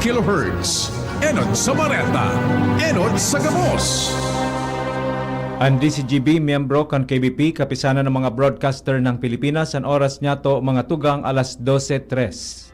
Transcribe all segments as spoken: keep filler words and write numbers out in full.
Kilohertz. Enot sa bareta, enot sa gabos. An D C G B, miyembro kan K B P, Kapisanan ng mga Broadcaster ng Pilipinas, an oras niyato, mga tugang, alas dose tres.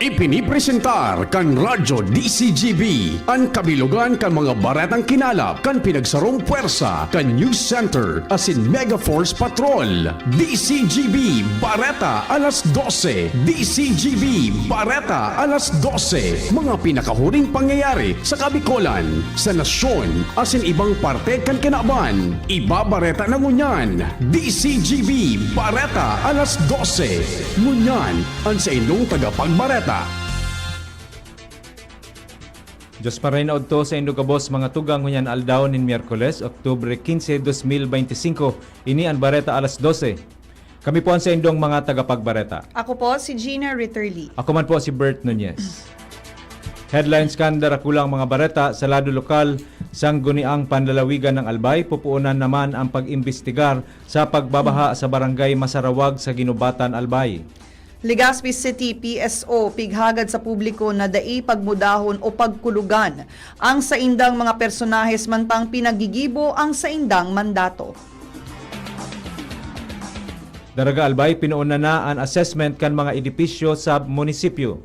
Ipinipresentar kan Radyo D C G B an kabilogan kan mga baretang kinalap kan pinagsarong pwersa kan News Center asin Mega Force Patrol. D C G B Bareta alas dose. D C G B Bareta alas dose. Mga pinakahuring pangyayari sa Kabikolan, sa nasyon, asin ibang parte kan kinaban. Ibabareta na ngunyan. D C G B Bareta alas dose. Ngunyan, an saindong tagapagbareta. Diyos pa rin na udto sa indo gabos, mga tugang, ngunyan aldaw nin Miyerkules, Oktubre quince, dos mil veinticinco. Ini an Bareta alas dose. Kami po an saindong mga tagapagbareta. Ako po si Gina Ritterly. Ako man po si Bert Nunez. Headlines kan darakulang mga bareta sa lado lokal. Sangguniang panlalawigan ng Albay, pupuunan naman ang pag-imbestigar sa pagbabaha sa Barangay Masarawag sa Guinobatan, Albay. Legazpi City P S O pighagad sa publiko na dai pagmudahon o pagkulugan ang saindang mga personahes mantang pinagigibo ang saindang mandato. Daraga Albay, pinuuna na an assessment kan mga edipisyo sa munisipyo.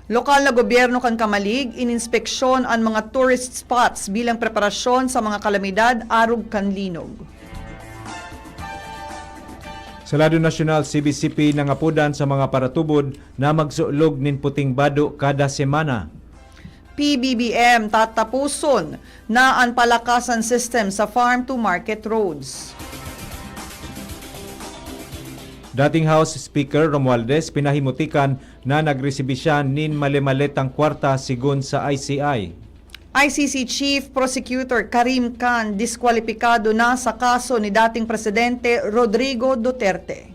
Lokal na gobyerno kan Camalig ininspeksyon an mga tourist spots bilang preparasyon sa mga kalamidad arog kan linog. Sa lado nasyonal, C B C P nangapodan sa mga paratubod na magsulog nin puting bado kada semana. P B B M tatapuson na an palakasan system sa farm to market roads. Dating House Speaker Romualdez pinahimutikan na nagresibi siya nin male-maletang kwarta, sigon sa I C I. I C C Chief Prosecutor Karim Khan diskwalipikado na sa kaso ni dating Presidente Rodrigo Duterte.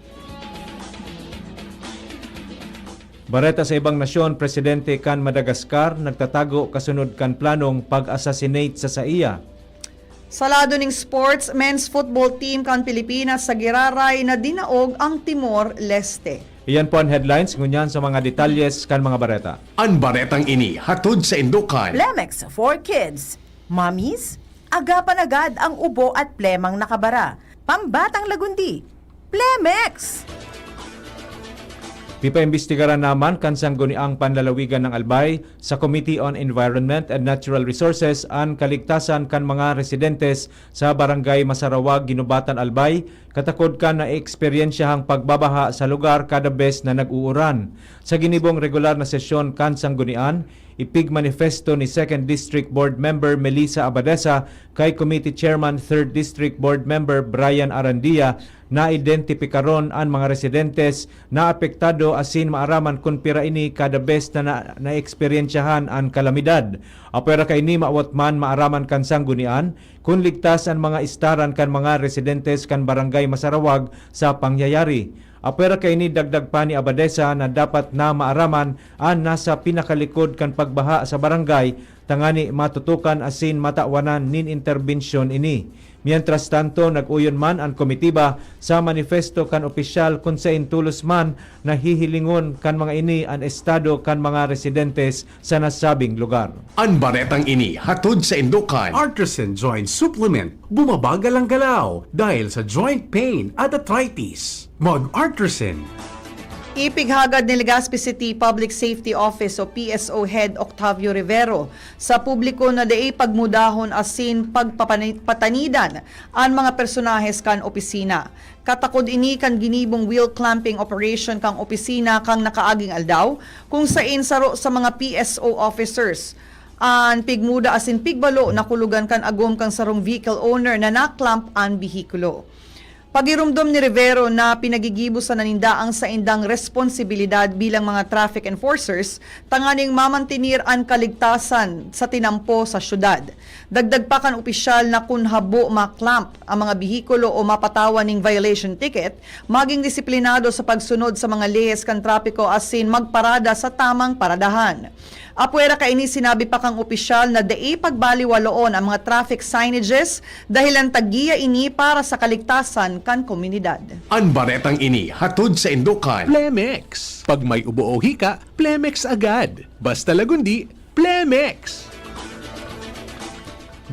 Bareta sa ibang nasyon, presidente kan Madagascar nagtatago kasunod kan planong pag-assassinate sa saiya. Sa lado ning sports, men's football team kan Pilipinas sa giraray na dinaog ang Timor-Leste. Iyan po an headlines, ngunyan sa mga detalyes kan mga bareta. An baretang ini hatod saindo kan Plemex for Kids. Mommies, agapan agad ang ubo at plemang nakabara. Pambatang lagundi, Plemex! Pipaimbestigaran naman kan Sangguniang Panlalawigan ng Albay sa Committee on Environment and Natural Resources an kaligtasan kan mga residentes sa Barangay Masarawag, Guinobatan, Albay, katakod kan naeeksperyensyahang pagbabaha sa lugar kada bes na nag-uuran. Sa ginibong regular na sesyon kan Sanggunian, ipigmanifesto ni Second District Board Member Melissa Abadesa kay Committee Chairman Third District Board Member Brian Arandia na identipikaron an mga residentes na apektado asin maaraman kun pira ini kada bes na, na naeksperyensyahan an kalamidad. Apwera kaini, mawot man maaraman kan Sanggunian kun ligtas an mga istaran kan mga residentes kan Barangay Masarawag sa pangyayari. Apwera kaini, dagdag pa ni Abadesa na dapat na maaraman an nasa pinakalikod kan pagbaha sa barangay tangani matutukan asin matawan nin interbensyon ini. Mientras tanto, nag-uyon man an komitiba sa manifesto kan opisyal kun sain tolos man nahihilingon kan mga ini an estado kan mga residentes sa nasabing lugar. An baretang ini hatod saindo kan Artisan Joint Supplement. Bumabagal ang galaw dahil sa joint pain at arthritis. Mag-Artisan. Ipighagad ni Legazpi City Public Safety Office o P S O Head Octavio Rivero sa publiko na dai pagmudahon asin pagpapani-, patanidan an mga personahes kan opisina. Katakod ini kan ginibong wheel clamping operation kan opisina kan nakaaging aldaw, kung sain saro sa mga P S O officers an pigmuda asin pigbalo nakulogan kan agom kan sarong vehicle owner na na-clamp an behikulo. Pagiromdom ni Rivero na pinagigibo sana ninda ang saindang responsibilidad bilang mga traffic enforcers tanganing mamantenir an kaligtasan sa tinampo sa syudad. Dagdag pa kan opisyal na kun habo ma-clamp ang mga behikulo o mapatawan ning violation ticket, maging disiplinado sa pagsunod sa mga leyes kan trapiko asin magparada sa tamang paradahan. Apwera kaini, sinabi pa kan opisyal na dai pagbaliwaloon ang mga traffic signages, dahilan ta giya ini para sa kaligtasan kan komunidad. An baretang ini hatod saindo kan Plemex. Pag may ubo o hika, Plemex agad. Basta lagundi, Plemex!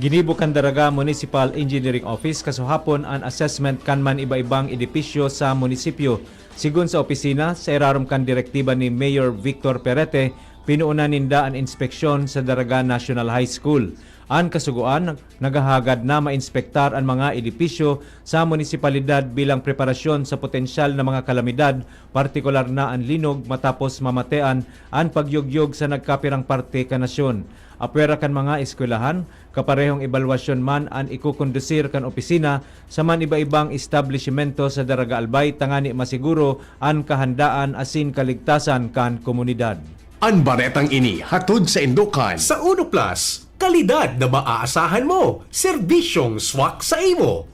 Ginibo kan Daraga Municipal Engineering Office kasuhapon an assessment kan man iba-ibang edipisyo sa munisipyo. Sigon sa opisina, sa irarom kan direktiba ni Mayor Victor Perete, pinoonan ninda an inspeksyon sa Daraga National High School. An Kasugoan naghahagad na mainspektar an mga edipisyo sa munisipalidad bilang preparasyon sa potensyal na mga kalamidad, partikular na an linog, matapos mamatean an pagyugyog sa nagkapirang parte kan nasyon. Apwera kan mga eskwelahan, kaparehong ebalwasyon man an ikokondusir kan opisina sa man iba-ibang establisimento sa Daraga Albay tangani masiguro an kahandaan asin kaligtasan kan komunidad. An baretang ini hatod saindo kan Sa Uno Plus, kalidad na maaasahan mo, serbisyong swak sa imo.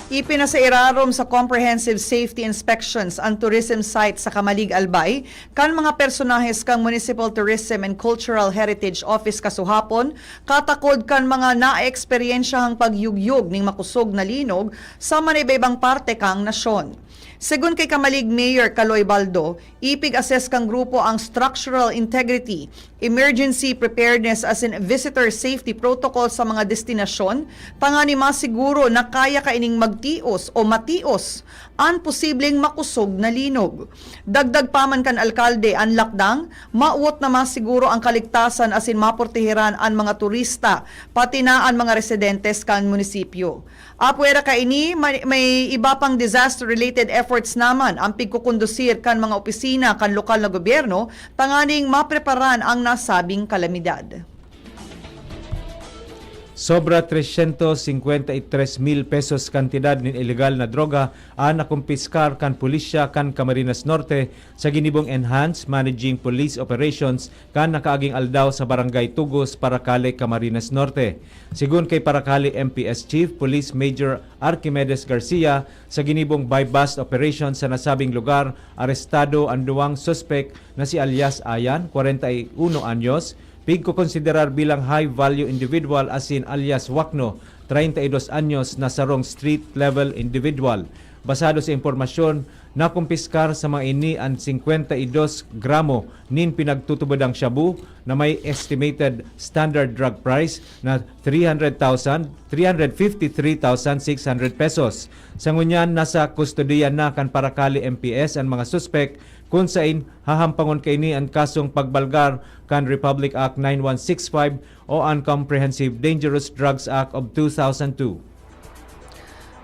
Ipinasairarom sa comprehensive safety inspections an tourism site sa Camalig, Albay, kan mga personahes kan Municipal Tourism and Cultural Heritage Office kasuhapon, katakod kan mga naeksperyensyahang pagyugyog ning makosog na linog sa man iba-ibang parte kan nasyon. Segun kay Camalig Mayor Kaloy Baldo, ipig-assess kan grupo ang structural integrity, emergency preparedness asin visitor safety protocol sa mga destinasyon, tangani masiguro na kaya kaining magtios o matios an posibleng makosog na linog. Dagdag pa man kan alkalde, an lakdang, mawot na masiguro ang kaligtasan asin maporteheran an mga turista, pati na an mga residentes kan munisipyo. Apwera kaini, may, may iba pang disaster-related efforts naman ang pigkukondusir kan mga opisina kan lokal na gobyerno tanganing mapreparan ang nasabing kalamidad. Sobra trescientos cincuenta y tres mil pesos kantidad nin ilegal na droga an nakumpiskar kan pulisya kan Camarines Norte sa ginibong Enhanced Managing Police Operations kan nakaaging aldaw sa Barangay Tugos, Paracale, Camarines Norte. Sigon kay Paracale M P S Chief Police Major Archimedes Garcia, sa ginibong buy-bust operation sa nasabing lugar, arestado an duwang suspek na si alias Ayan, kwarenta y uno anyos, pigkokonsiderar bilang high-value individual, asin alias Wakno, treinta y dos anyos, na sarong street-level individual. Basado sa impormasyon, nakumpiskar sa mga ini an singkwenta y dos gramo nin pinagtutubodang shabu na may estimated standard drug price na three hundred thousand, three hundred fifty-three thousand six hundred pesos. Sa ngunyan, nasa kustodiya na kan Paracale M P S an mga suspek, kun sain hahampangon kaini an kasong pagbalgar kan Republic Act nine one six five o an Comprehensive Dangerous Drugs Act of two thousand two.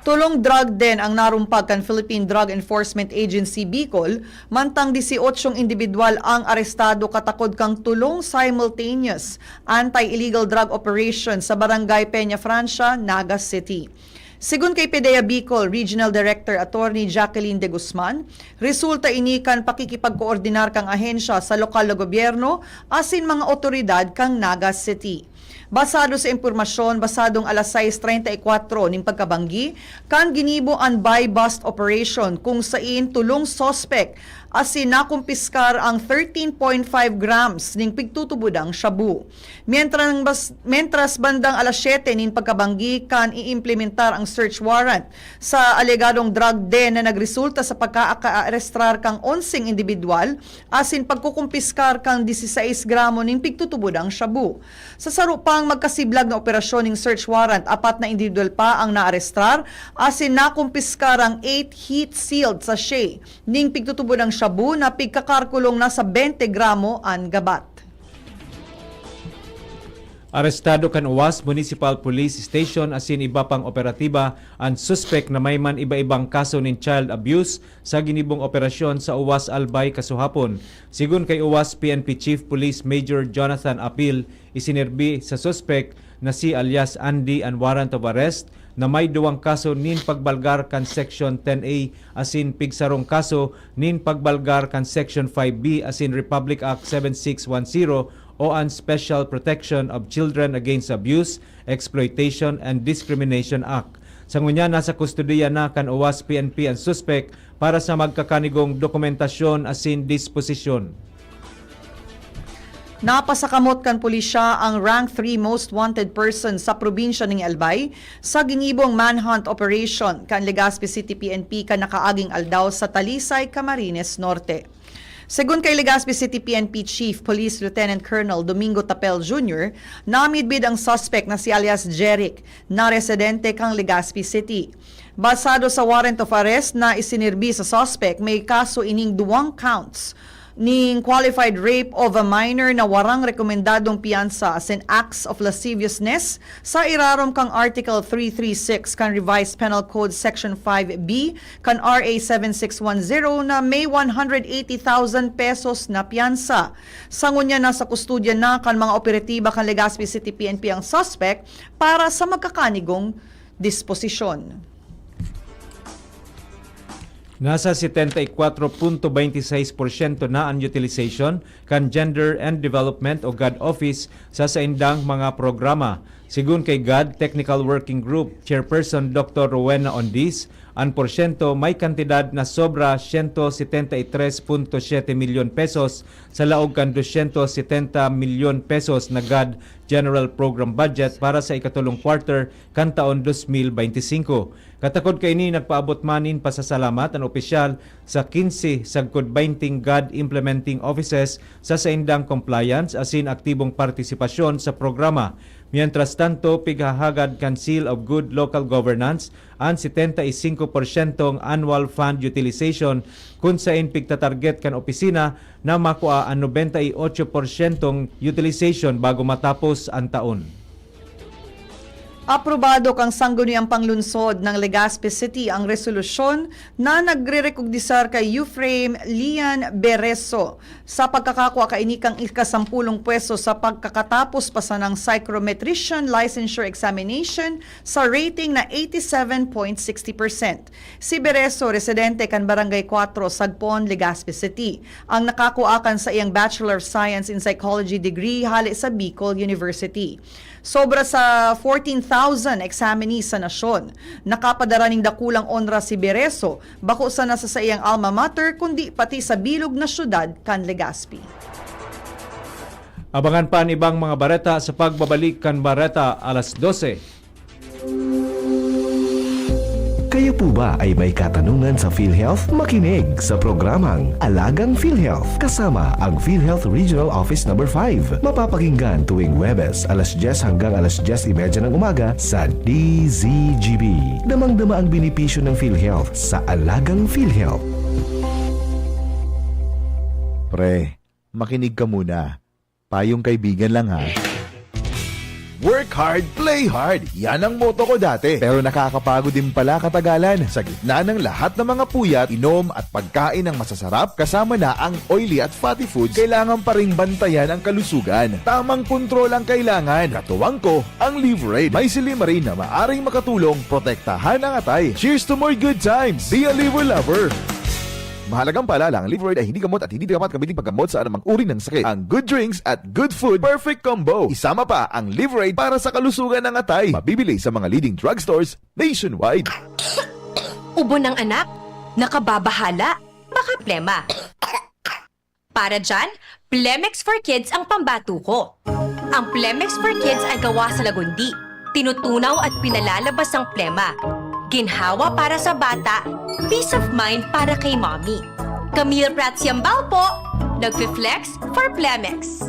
Tulong drug den ang narumpag kan Philippine Drug Enforcement Agency Bicol, mantang disyotsyong indibidwal ang arestado katakod kan tulong simultaneous anti-illegal drug operation sa Barangay Peña Francia, Naga City. Sigon kay PDEA Bicol Regional Director Attorney Jacqueline De Guzman, resulta ini kan pakikipagkoordinar kan ahensya sa lokal na gobyerno asin mga otoridad kan Naga City. Basado sa impormasyon, basadong alas sais treinta y cuatro nin pagkabanggi, kan ginibo an buy-bust operation, kung sain tulong suspek asin nakumpiskar ang thirteen point five grams nin pigtutubodang shabu. Mientras, mientras bandang alas siyete nin pagkabanggi, kan iimplementar ang search warrant sa alegadong drug den na nagresulta sa pagkaaarestrar kan onseng indibidwal asin pagkukumpiskar kan disisais gramo nin pigtutubodang shabu. Sa saro pang magkasiblag na operasyon nin search warrant, apat na indibidwal pa ang naarestrar asin nakumpiskar ang eight heat-sealed sachet nin pigtutubodang shabu na pigkakarkulong nasa bente gramo an gabat. Arestado kan UWAS Municipal Police Station asin iba pang operatiba an suspek na may man iba-ibang kaso nin child abuse sa ginibong operasyon sa UWAS Albay kasuhapon. Sigon kay UWAS P N P Chief Police Major Jonathan Apil, isinirbi sa suspek na si alias Andy an warrant of arrest na may duwang kaso nin pagbalgar kan Section ten A asin pigsarong kaso nin pagbalgar kan Section five B asin Republic Act seven six one zero o an Special Protection of Children Against Abuse, Exploitation, and Discrimination Act. Sa ngunyan, nasa kustodiya na kan UWAS P N P an suspek para sa magkakanigong dokumentasyon asin disposisyon. Napasakamot kan pulisya ang rank three most wanted person sa probinsya ning Albay sa ginibong manhunt operation kan Legazpi City P N P kan nakaaging aldaw sa Talisay, Camarines Norte. Segun kay Legazpi City P N P Chief Police Lieutenant Colonel Domingo Tapel Junior, namidbid ang suspect na si alias Jeric na residente kan Legazpi City. Basado sa warrant of arrest na isinirbi sa suspect, may kaso ining duwang counts ning qualified rape of a minor na warang rekomendadong piyansa asin acts of lasciviousness sa irarom kan Article three three six kan Revised Penal Code Section five B kan R A seven six one zero na may one hundred eighty thousand pesos na piyansa. Sa ngunyan, nasa kustodya na kan mga operatiba kan Legazpi City P N P ang suspect para sa magkakanigong disposisyon. Nasa setenta y cuatro punto veintiseis porsyento na an utilization kan Gender and Development o GAD Office sa saindang mga programa. Segun kay GAD Technical Working Group Chairperson Doktor Rowena Ondiz, an porsyento may kantidad na sobra siyento setenta y tres punto siyete milyon pesos sa laog kan dosyentos setenta milyon pesos na GAD General Program Budget para sa ikatulong quarter kan taon dos mil beinti singko. Katakod kaini, nagpaabot man nin pasasalamat an opisyal sa kinse sagkod beinting GAD implementing offices sa saindang compliance asin aktibong partisipasyon sa programa. Mientras tanto, pighahagad kan Seal of Good Local Governance an setenta y cinco porsyentong annual fund utilization, kun saen pigtatarget kan opisina na makua an nobenta y ocho porsyentong utilization bago matapos an taon. Aprobado kan Sangguniang Panglungsod ng Legazpi City ang resolusyon na nagrerekognisar kay Euphrem Lian Bereso sa pagkakakua kaini kan ikasampulong pwesto sa pagkakatapos pa sanang Psychrometrician Licensure Examination sa rating na eighty seven point sixty percent. Si Bereso, residente kan Barangay Cuatro, Sagpon, Legazpi City, ang nakakua kan saiyang Bachelor of Science in Psychology degree hale sa Bicol University. Sobra sa fourteen thousand examinees sa nasyon, nakapadara ning dakulang onra si Bereso, bako sana sa saiyang alma mater, kundi pati sa bilog na syudad kan Legazpi. Abangan pa an ibang mga bareta sa pagbabalik kan Bareta alas dose. Kayo po ba ay may katanungan sa PhilHealth? Makinig sa programang Alagang PhilHealth kasama ang PhilHealth Regional Office Number five. Mapapakinggan tuwing Huwebes alas dyes hanggang alas dyes y media ng umaga sa D Z G B. Damang-dama ang benepisyo ng PhilHealth sa Alagang PhilHealth. Pre, makinig ka muna. Payong kaibigan lang ha. Work hard, play hard. Yan ang motto ko dati. Pero nakakapagod din pala katagalan. Sa gitna ng lahat ng mga puyat, inom at pagkain ng masasarap, kasama na ang oily at fatty foods, kailangan pa ring bantayan ang kalusugan. Tamang kontrol ang kailangan. Katuwang ko, ang Liverade. May silymarin na maaring makatulong protektahan ang atay. Cheers to more good times! Be a Liver Lover! Mahalagang paalala, ang Liverade ay hindi gamot at hindi dapat gamitin paggamot sa anumang uri ng sakit. Ang good drinks at good food, perfect combo. Isama pa ang Liverade para sa kalusugan ng atay. Mabibili sa mga leading drugstores nationwide. Ubo ng anak, nakababahala, baka plema. Para dyan, Plemex for Kids ang pambato ko. Ang Plemex for Kids ay gawa sa lagundi, tinutunaw at pinalalabas ang plema. Ginhawa para sa bata, peace of mind para kay mommy. Camille Prats Yambao po, nagfi-flex for Plemex.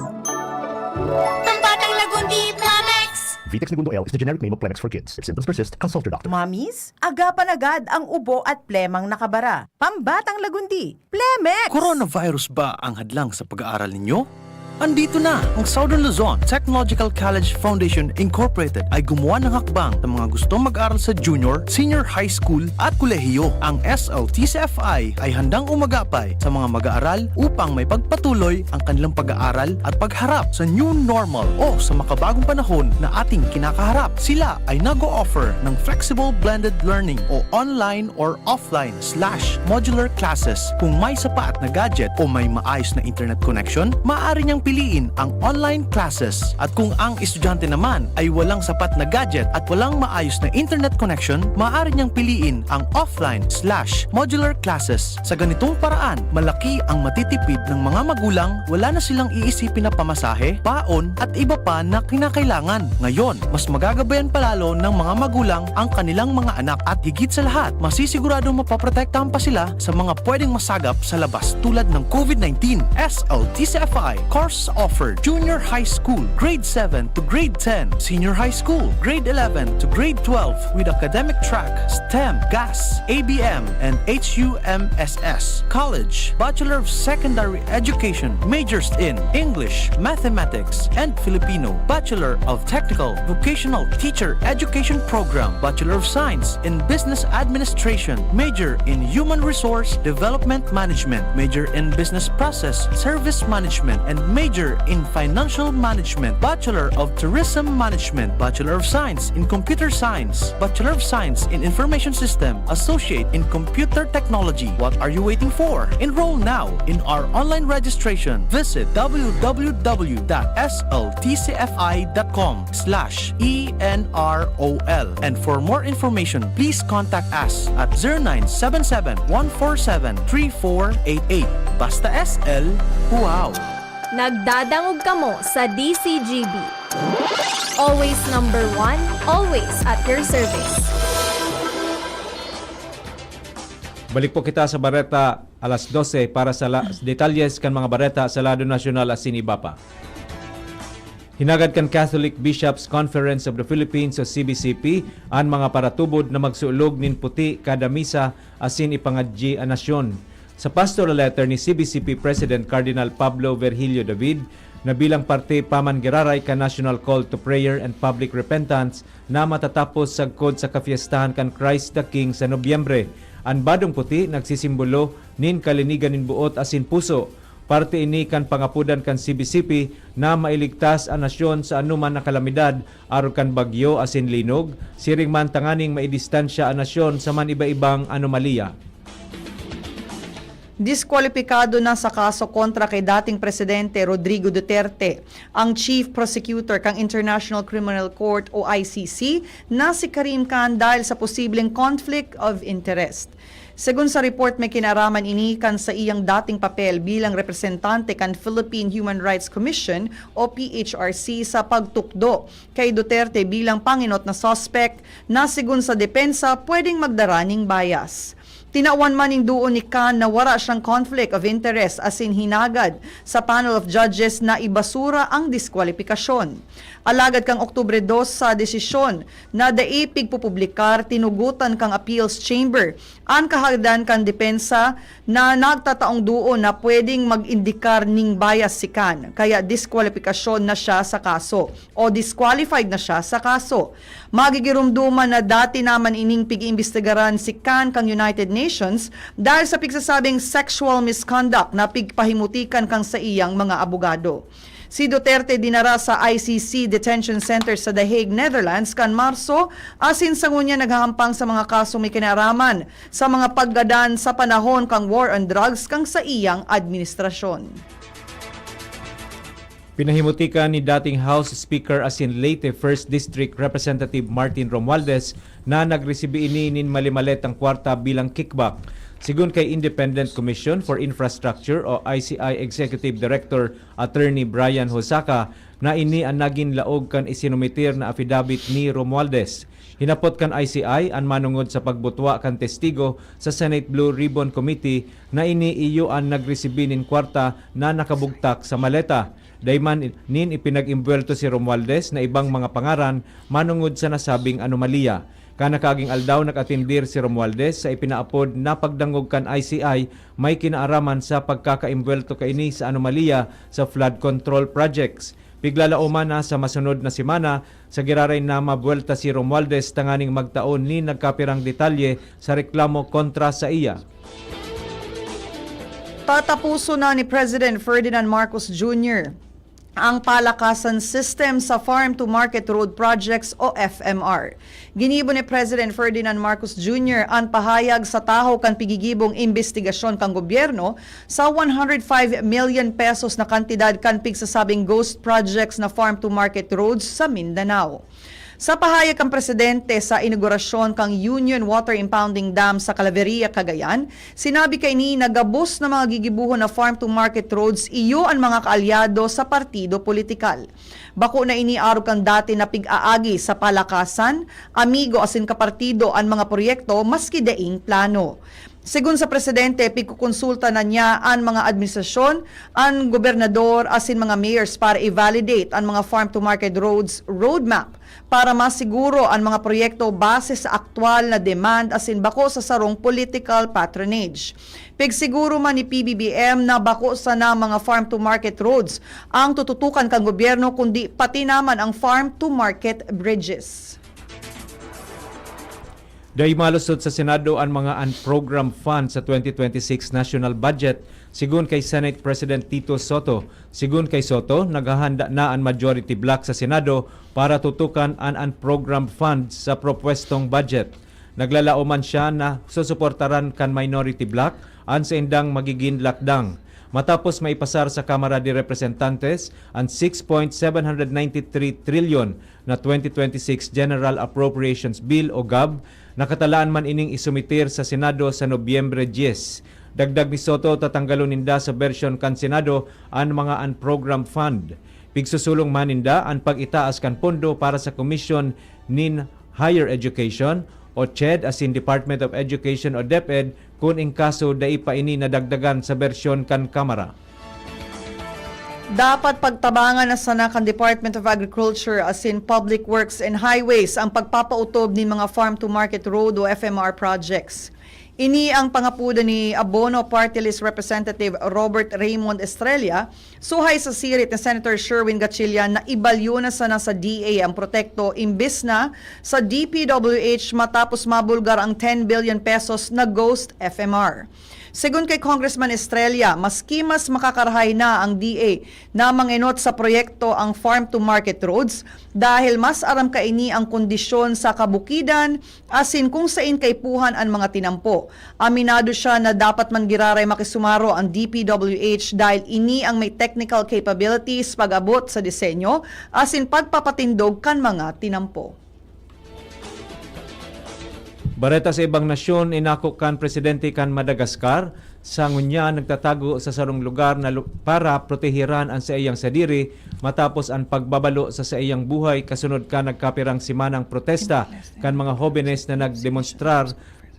Pambatang lagundi, Plemex! Vitex Negundo L is the generic name of Plemex for kids. If symptoms persist, consult your doctor. Mommies, agapan agad ang ubo at plemang nakabara. Pambatang lagundi, Plemex! Coronavirus ba ang hadlang sa pag-aaral ninyo? Andito na! Ang Southern Luzon Technological College Foundation Incorporated ay gumawa ng hakbang sa mga gustong mag-aral sa junior, senior high school at kolehiyo. Ang S L T C F I ay handang umagapay sa mga mag-aaral upang may pagpatuloy ang kanilang pag-aaral at pagharap sa new normal o sa makabagong panahon na ating kinakaharap. Sila ay nag-o-offer ng flexible blended learning o online or offline slash modular classes. Kung may sapat na gadget o may maayos na internet connection, maaari niyang piliin ang online classes. At kung ang estudyante naman ay walang sapat na gadget at walang maayos na internet connection, maaari niyang piliin ang offline slash modular classes. Sa ganitong paraan, malaki ang matitipid ng mga magulang, wala na silang iisipin na pamasahe, baon, at iba pa na kinakailangan. Ngayon, mas magagabayan pa lalo ng mga magulang ang kanilang mga anak at higit sa lahat, masisiguradong mapoprotektahan pa sila sa mga pwedeng masagap sa labas tulad ng COVID nineteen. S L T C F I course offered: Junior High School, Grade seven to Grade ten, Senior High School, Grade eleven to Grade twelve, with academic track, STEM, GAS, A B M, and H U M S S. College, Bachelor of Secondary Education, majors in English, Mathematics, and Filipino, Bachelor of Technical Vocational Teacher Education Program, Bachelor of Science in Business Administration, major in Human Resource Development Management, major in Business Process Service Management, and major in Financial Management, Bachelor of Tourism Management, Bachelor of Science in Computer Science, Bachelor of Science in Information System, Associate in Computer Technology. What are you waiting for? Enroll now in our online registration. Visit w w w dot s l t c f i dot com slash e n r o l. And for more information, please contact us at zero nine seven seven, one four seven, three four eight eight. Basta S L, wow! Nagdadangog kamo sa D C G B. Always number one, always at your service. Balik po kita sa bareta alas dose para sa la-, detalles kan mga bareta sa lado nasyonal asin iba pa. Hinagad kan Catholic Bishops' Conference of the Philippines o C B C P an mga paratubod na magsulog nin puti kada misa asin ipangadyi an nasyon. Sa pastoral letter ni C B C P President Cardinal Pablo Virgilio David, na bilang parte pa man giraray kan National Call to Prayer and Public Repentance na matatapos sagkod sa kafiestahan kan Christ the King sa Nobyembre, an Badong Puti nagsisimbolo nin kalinigan nin boot asin puso. Parte ini kan pangapodan kan C B C P na mailigtas an nasyon sa anoman na kalamidad, arog kan bagyo asin linog, siring man tanganing maidistansya an nasyon sa man iba-ibang anomalya. Diskwalipikado na sa kaso kontra kay dating Presidente Rodrigo Duterte ang Chief Prosecutor kan International Criminal Court o I C C na si Karim Khan dahil sa posibleng conflict of interest. Segun sa report, may kinaaraman ini kan saiyang dating papel bilang representante kan Philippine Human Rights Commission o P H R C sa pagtukdo kay Duterte bilang pangenot na suspek na segun sa depensa pwedeng magdara ning bias. Tinawan man nin duon ni Khan na wara siyang conflict of interest asin hinagad sa panel of judges na ibasura ang diskwalipikasyon. Alagad kan Oktubre dos sa desisyon na dai pigpupublikar, tinugotan kan Appeals Chamber an kahagadan kan depensa na nagtataong duon na pwedeng mag-indikar nin bias si Khan, kaya diskwalipikasyon na siya sa kaso o disqualified na siya sa kaso. Magigiromdoman na dati naman ining pig-iimbestigaran si Khan kan United Nations dahil sa pigsasabing sexual misconduct na pigpahimutikan kan saiyang mga abogado. Si Duterte dinara sa I C C Detention Center sa The Hague, Netherlands, kan Marso, asin sa ngunyan naghahampang sa mga kasong may kinaraman sa mga paggadan sa panahon kan war on drugs kan saiyang administrasyon. Pinahimutikan ni dating House Speaker asin Leyte First District Representative Martin Romualdez na nagresibi ini nin mali-maletang kwarta bilang kickback. Segun kay Independent Commission for Infrastructure o I C I Executive Director Attorney Brian Hosaka, na ini an nagin laog kan isinumitir na affidavit ni Romualdez. Hinapot kan I C I an manongod sa pagbutwa kan testigo sa Senate Blue Ribbon Committee na ini iyo an nagresibi nin kwarta na nakabugtak sa maleta. Dai man nin ipinag-imbuwelto si Romualdez na ibang mga pangaran manongod sa nasabing anomalya. Kan nakaaging aldaw, nag-atendir si Romualdez sa ipinaapod na pagdangog kan I C I may kinaaraman sa pagkakaimbuwelto kaini sa anomalya sa flood control projects. Piglalaoman na sa masunod na semana, sa giraray na mabuwelta si Romualdez tanganing magtao nin nagkapirang detalye sa reklamo kontra saiya. Tataposon na ni President Ferdinand Marcos Junior ang palakasan system sa Farm to Market Road Projects o F M R. Ginibo ni President Ferdinand Marcos Junior an pahayag sa tahaw kan pigigibong imbestigasyon kan gobyerno sa one hundred five million pesos na kantidad kan pigsasabing ghost projects na farm to market roads sa Mindanao. Sa pahayag kan presidente sa inaugurasyon kan Union Water Impounding Dam sa Claveria, Cagayan, sinabi kaini na gabos na mga gigibohon na farm-to-market roads iyo an mga kaalyado sa partido politikal. Bako na ini arog kan dati na pig-aagi sa palakasan, amigo asin kapartido an mga proyekto maski daing plano. Segun sa presidente, pigkokonsulta na niya an mga administrasyon, an gobernador asin mga mayors para i-validate an mga farm-to-market roads roadmap para masiguro an mga proyekto base sa aktual na demand asin bako sa sarong political patronage. Pigsiguro man ni P B B M na bako sana mga farm-to-market roads ang tututukan kan gobyerno, kundi pati naman ang farm-to-market bridges. Dai malusot sa Senado an mga unprogrammed funds sa twenty twenty-six national budget, sigon kay Senate President Tito Sotto. Sigon kay Sotto, naghahanda na an majority bloc sa Senado para tutukan an unprogrammed funds sa propwestong budget. Naglalaom man siya na susuportaran kan minority bloc an saindang magigin lakdang. Matapos maipasar sa Kamara de Representantes an six point seven hundred ninety three trilyon na twenty twenty-six General Appropriations Bill o gab, nakatalaan man ining isumitir sa Senado sa Nobyembre dyes. Dagdag ni Sotto, tatanggalon ninda sa bersyon kan Senado an mga unprogrammed fund. Pigsusulong man ninda an pag-itaas kan pondo para sa komisyon nin Higher Education o CHED asin Department of Education o DepEd kun in kaso dai pa ini nadagdagan sa bersyon kan Kamara. Dapat pagtabangan na sana kan Department of Agriculture asin Public Works and Highways ang pagpapautob nin mga farm-to-market road o F M R projects. Ini ang pangapodan ni Abono Party List Representative Robert Raymond Estrella, suhay sa sirit ni Senator Sherwin Gatchalian na ibalyo na sana sa D A ang protekto imbis na sa D P W H matapos mabulgar ang ten billion pesos na ghost F M R. Segun kay Congressman Estrella, maski mas makakarahay na ang D A na mangenot sa proyekto ang farm-to-market roads dahil mas aram kaini ang kondisyon sa kabukidan asin kung sain kaipuhan an mga tinampo. Aminado siya na dapat man giraray makisumaro ang D P W H dahil ini ang may technical capabilities pag-abot sa disenyo asin pagpapatindog kan mga tinampo. Bareta sa ibang nasyon, inako kan presidente kan Madagascar, sa ngunyan nagtatago sa sarong lugar na lu- para protehiran an saiyang sadiri matapos an pagbabalo sa saiyang buhay kasunod kan nagkapirang semanang protesta kan mga hobenes na nagdemonstrar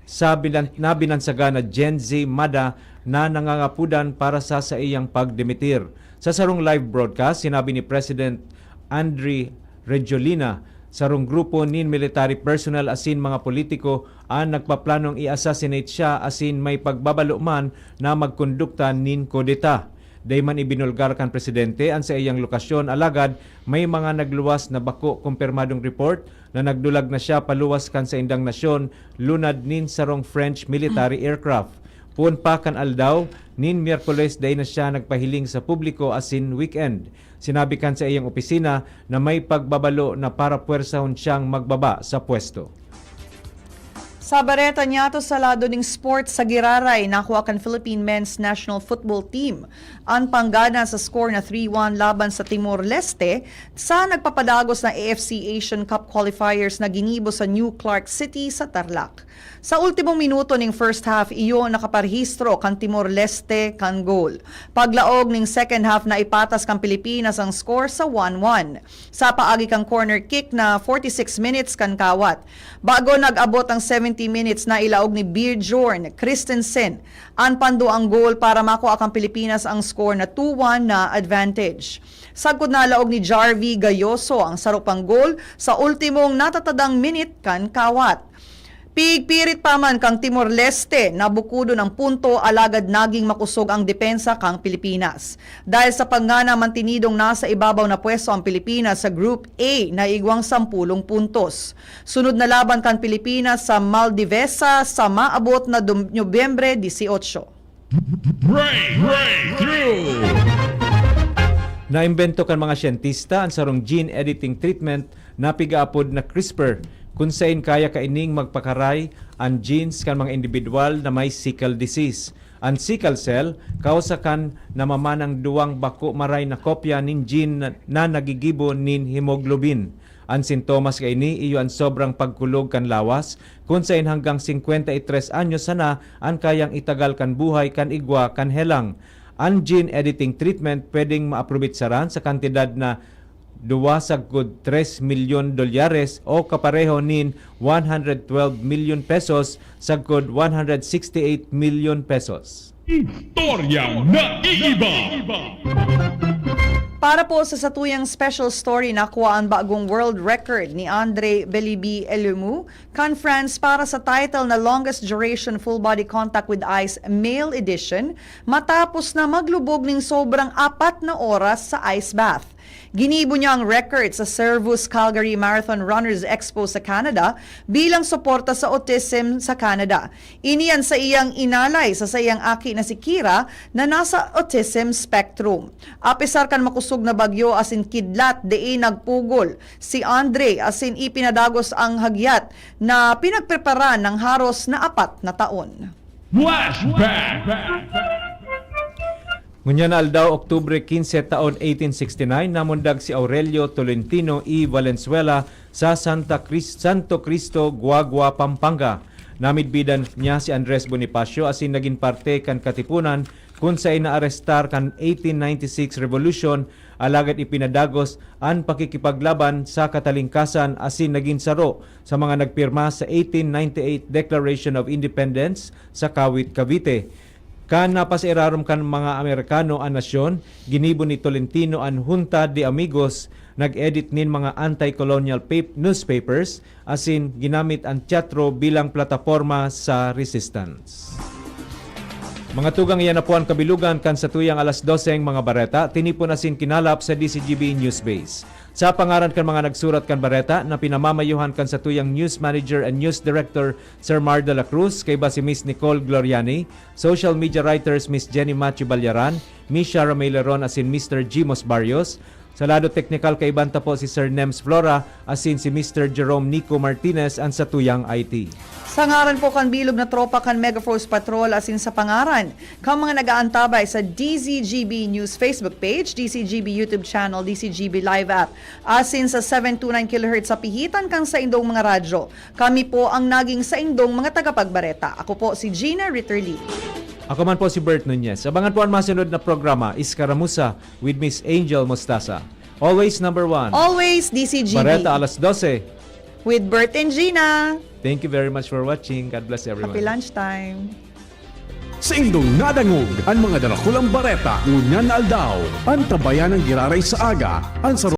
sa binan- na binansagan na Gen Z Mada na nangangapodan para sa saiyang pagdemitir. Sa sarong live broadcast, sinabi ni President Andry Rajoelina, sarong grupo nin military personnel asin mga politiko an nagpaplanong i-assassinate siya asin may pagbabalo man na magkondukta nin kudeta. Dai man ibinulgar kan presidente an saiyang lokasyon, alagad may mga nagluwas na bako kumpirmadong report na nagdulag na siya paluwas kan saindang nasyon lunad nin sarong French military aircraft. Poon pa kan aldaw nin Miyerkules, dai na siya nagpahiling sa publiko asin weekend. Sinabi kan saiyang opisina na may pagbabalo na para puwersahon siyang magbaba sa pwesto. Sa bareta niyato sa lado ning sports sa giraray, nakua kan Philippine Men's National Football Team an panggana sa score na three one laban sa Timor-Leste sa nagpapadagos na A F C Asian Cup qualifiers na ginibo sa New Clark City sa Tarlac. Sa ultimong minuto ning first half, iyo nakaparehistro kan Timor-Leste kan goal. Paglaog ning second half, naipatas kan Pilipinas ang score sa one one. Sa paagi kan corner kick na forty-six minutes kan kawat. Bago nag-abot ang seventy minutes, nailaog ni Bjorn Christensen an panduang goal para makua kan Pilipinas ang score na two one na advantage. Sagkod na laog ni Jarvie Gayoso ang saro pang goal sa ultimong natatadang minute kan kawat. Pigpirit pa man kan Timor-Leste na bukodon ang punto, alagad naging makosog ang depensa kan Pilipinas. Dahil sa pagngana, mantinidong nasa ibabaw na pwesto ang Pilipinas sa Group A na igwang sampulong puntos. Sunod na laban kan Pilipinas sa Maldivesa sa maabot na Dom- Nobyembre dieciocho. Break, breakthrough. Naimbento kan mga siyentista an sarong gene editing treatment na pigaapod na CRISPR, kun saen kaya kaining magpakaray an genes kan mga indibidwal na may sickle disease. An sickle cell, kausa kan namamanang duwang bako maray na kopya nin gene na, na nagigibo nin hemoglobin. An sintomas kaini iyo an sobrang pagkulog kan lawas, kun saen hanggang singkwenta y tres anyos sana an kayang itagal kan buhay kan igwa kan helang. An gene editing treatment pwedeng maaprobetsaran sa kantidad na duwa sagkod tres milyon dolyares o kapareho nin one hundred twelve milyon pesos sagkod one hundred sixty-eight milyon pesos. Istoryang naiiba. Para po sa satuyang special story, nakuha ang bagong world record ni Andre Belibi Elumu kan France para sa title na Longest Duration Full Body Contact with Ice Male Edition, matapos na maglubog ning sobrang apat na oras sa ice bath. Ginibo niya ang record sa Servus Calgary Marathon Runners Expo sa Canada bilang suporta sa autism sa Canada. Ini an saiyang inalay sa saiyang aki na si Kira na nasa autism spectrum. Apesar kan makosog na bagyo asin kidlat dai nagpugol si Andre asin ipinadagos ang hagyat na pinagpreparan ng haros na apat na taon. Flashback! Ngunyan na aldaw, Oktubre quince, taon eighteen sixty-nine, namundag si Aurelio Tolentino y Valenzuela sa Santa Cris-, Santo Cristo, Guagua, Pampanga. Namidbidan niya si Andres Bonifacio asin nagin parte kan Katipunan kun saen naarestar kan eighteen ninety-six Revolution, alagad ipinadagos an pakikipaglaban sa katalingkasan asin nagin saro sa mga nagpirma sa eighteen ninety-eight Declaration of Independence sa Kawit, Cavite. Kan napasairarom kan mga Amerikano an nasyon, ginibo ni Tolentino an Junta de Amigos, nag-edit nin mga anti-colonial pap-, newspapers, asin ginamit an teatro bilang plataporma sa resistance. Mga tugang, iyan na po an kabilugan kan satuyang alas doseng mga bareta, tinipon asin kinalap sa D C G B News Base. Sa pangaran kan mga nagsurat kan bareta na pinamamayohan kan satuyang news manager and news director, Sir Mar de la Cruz, kaiba si Miss Nicole Gloriani, social media writers Miss Jenny Machu Balyaran, Miss Shara May Leron asin Mister Jimos Barrios. Sa lado teknikal, kaiban ta po si Sir Nems Flora asin si Mister Jerome Nico Martinez an satuyang I T. Sa ngaran po kan bilog na tropa kan Megaforce Patrol asin sa pangaran kan mga nag-aantabay sa D Z G B News Facebook page, D Z G B YouTube channel, D Z G B Live app, asin sa seven two nine kilohertz sa pihitan kan saindong mga radyo, kami po ang naging saindong mga tagapagbareta. Ako po si Gina Ritterly. Ako man po si Bert Nunez. Abangan po an masunod na programa, Iskaramusa with Miss Angel Mostaza. Always number one. Always D C G B. Bareta alas dose. With Bert and Gina. Thank you very much for watching. God bless everyone. Happy lunchtime. Saindong nadangog an mga darakulang bareta ngunyan na aldaw. Antabayan an giraray sa aga, an